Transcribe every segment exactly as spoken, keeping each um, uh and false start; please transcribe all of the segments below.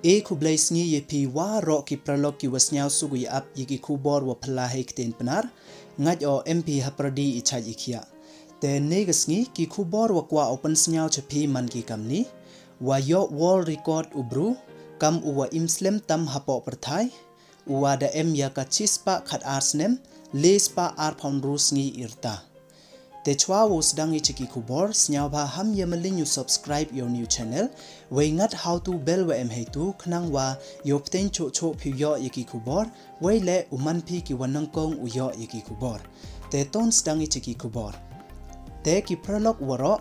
E khublei sngi ya phi waroh ki paralok ki wa sniawsuk u ya ap ya ki khubor wa phylla hei ktien Pnar. Ngait o em phi ha pyrdi i chait i khiah. Te ne ka sngi ki khubor wa kwah o pynsniaw cha phi man ki kamni. Wa yoh world record u bru kam u wa im slem tam hapoh pyrthai, u wa da em ya ka chispah khatar snem, lespah arphaw ynru sngi i rta. Te chwa wow sdang i cha ki khubor, sniawbha ham ya maliñ u subscribe ya u new channel, wei ngat haw tu bell wa em heitu, khnang wa yoh pteng choh choh phi u yoh ya ki khubor, wei le u man phi ki wa nyngkong u yoh ya ki khubor. Te ton sdang i cha ki khubor. Te ki paralok waroh,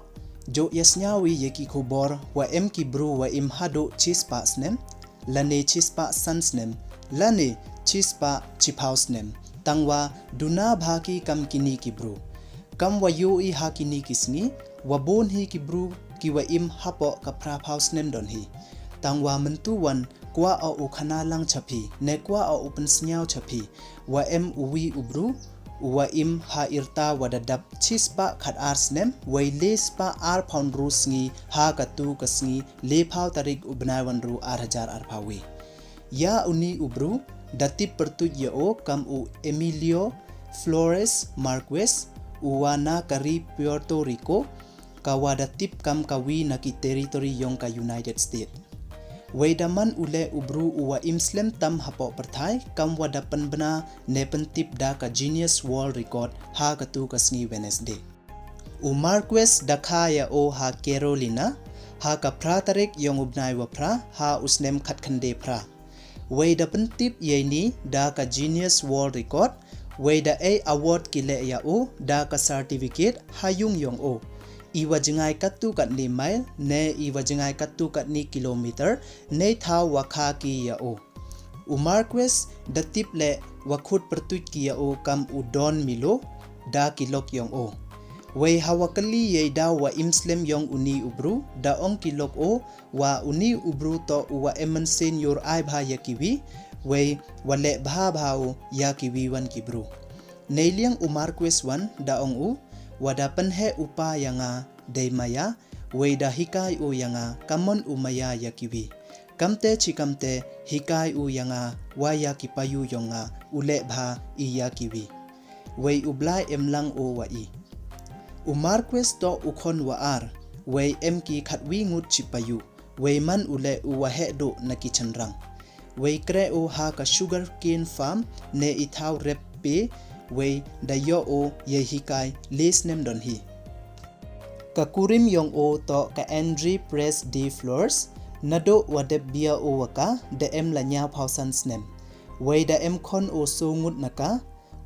joh ya sniaw i ya ki khubor wa em ki bru wa im haduh chispah snem, lane chispah san snem, lane chispah chiphaw snem. Tangwa duna bha ki kam kini ki bru. Kam wa yoh i ha kini ki sngi, wa bun hi ki bru ki wa im hapoh ka phraphaw snem don hi. Tangwa myntu wan kwah o u khana lang cha phi, ne kwah o u pynsniaw cha phi, wa em u wi u bru, u wa im ha i rta wa da dap chispah khatar snem, wei lespah arphaw ynru sngi ha katu ka sngi, lephaw tarik u bnai wa ynru ar hajar arphaw wi. Ya uni u bru, da tip pyrtuit ya o kam u Emilio Flores Marquez, u wa na ka ri Puerto Rico, ka wa da tip kam ka wi na ki territory yong ka United States. Wei da man u le u bru u wa im slem tam hapoh pyrthai, kam wa da pynbna ne pyntip da ka Guinness World Record ha katu ka sngi Wednesday. U Marquez da kha ya o ha Carolina, ha ka phra tarik yong u bnai wa phra, ha u snem khatkhyndai phra. Wei da pyntip ya ini da ka Guinness World Record, wei da ei award ki leh ya o da ka certificate ha yung yong o. I wa jngai katu katni mile, ne i wa jngai katu katni kilometer, ne thaw wa kha ki ya o. U Marquez da tip le wa khut pyrtuit ki ya o kam u Don Milo, da ki lok yong o. Wei ha wa kylli yei daw wa im slem yong uni u bru, da ong ki lok o, wa uni u bru toh u wa em mynsiem yor ai bha ya ki wi, wei wa leh bha bha o ya ki wi wan ki bru. Neiliang u Marquez wan da ong u, wa da pynheh u pa ya nga dei maya, wei da hikai o ya nga kamon u maya ya ki wi. Kamte chi kamte hikai u ya nga wa ya ki payu yong nga u leh bha i ya ki wi. Wei u Blai em lang o wa i. U Marquez toh u khon wa ar, wei em ki khatwi ngut chi payu, wei man u le u wa heh duh na ki chynrang. Wei kre o ha ka sugar cane farm ne i thaw rep pe, wei da yoh o yei hikai le snem don hi. Ka kurim yong o toh ka André Pérez de Flores, naduh wa dep bia o wa ka, da em la ñiawphaw san snem. Wei da em khon o soo ngut na ka,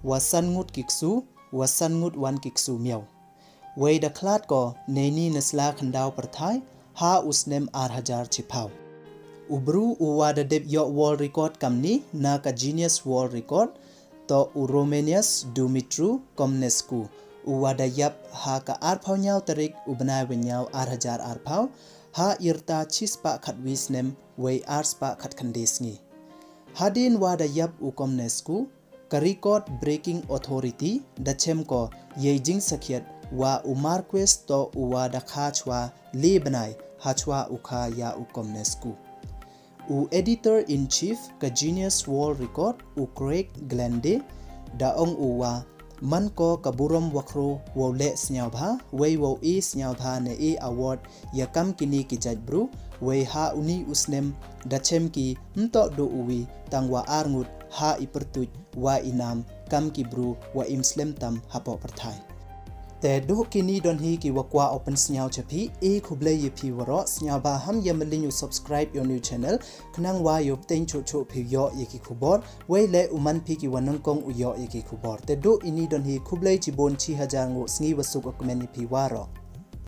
wa san ngut ki ksu, wa san ngut wan ki ksu miaw. Wei da khlad ko neini na sla khyndaw pyrthai, ha u snem ar hajar chiphaw. U bru u wa da dep yoh world record kamni na ka Guinness World Record, toh u Romanius Dumitru Comnescu, u wa da yap ha ka arphaw ñiaw tarik u bnai wa ñiaw ar hajar arphaw, ha i rta chispah khatwi snem, wei arspah khatkhyndai sngi. Hadien wa da yap u Comnescu, ka Record Breaking Authority da chem ko yei jingsakhiat wa u Marquez toh u wa da kha chwa le bnai ha chwa u kha ya u Comnescu. U Editor-in-Chief ka Guinness World Record, u Craig Glenday, da ong u wa man ko ka burom wa khraw wow leh sniawbha, wei wow e sniawbha ne e award ya kam kini ki jait bru, wei ha uni u snem da chem ki ym toh duh u wi, tang wa ar ngut ha i pyrtuit wa i nam kam ki bru wa im slem tam hapoh pyrthai. Te duh kini don hi ki wa kwah o pynsniaw cha phi, e khublei ya phi waroh, sniawbha ham ya maliñ u subscribe ya u new channel, khnang wa yoh pteng choh choh phi u yoh ya ki khubor, wei le u man phi ki wa nyngkong u yoh ya ki khubor. Te duh ini don hi, khublei chibun, chi hajar nguh sngi wa suk o kmen ya phi waroh.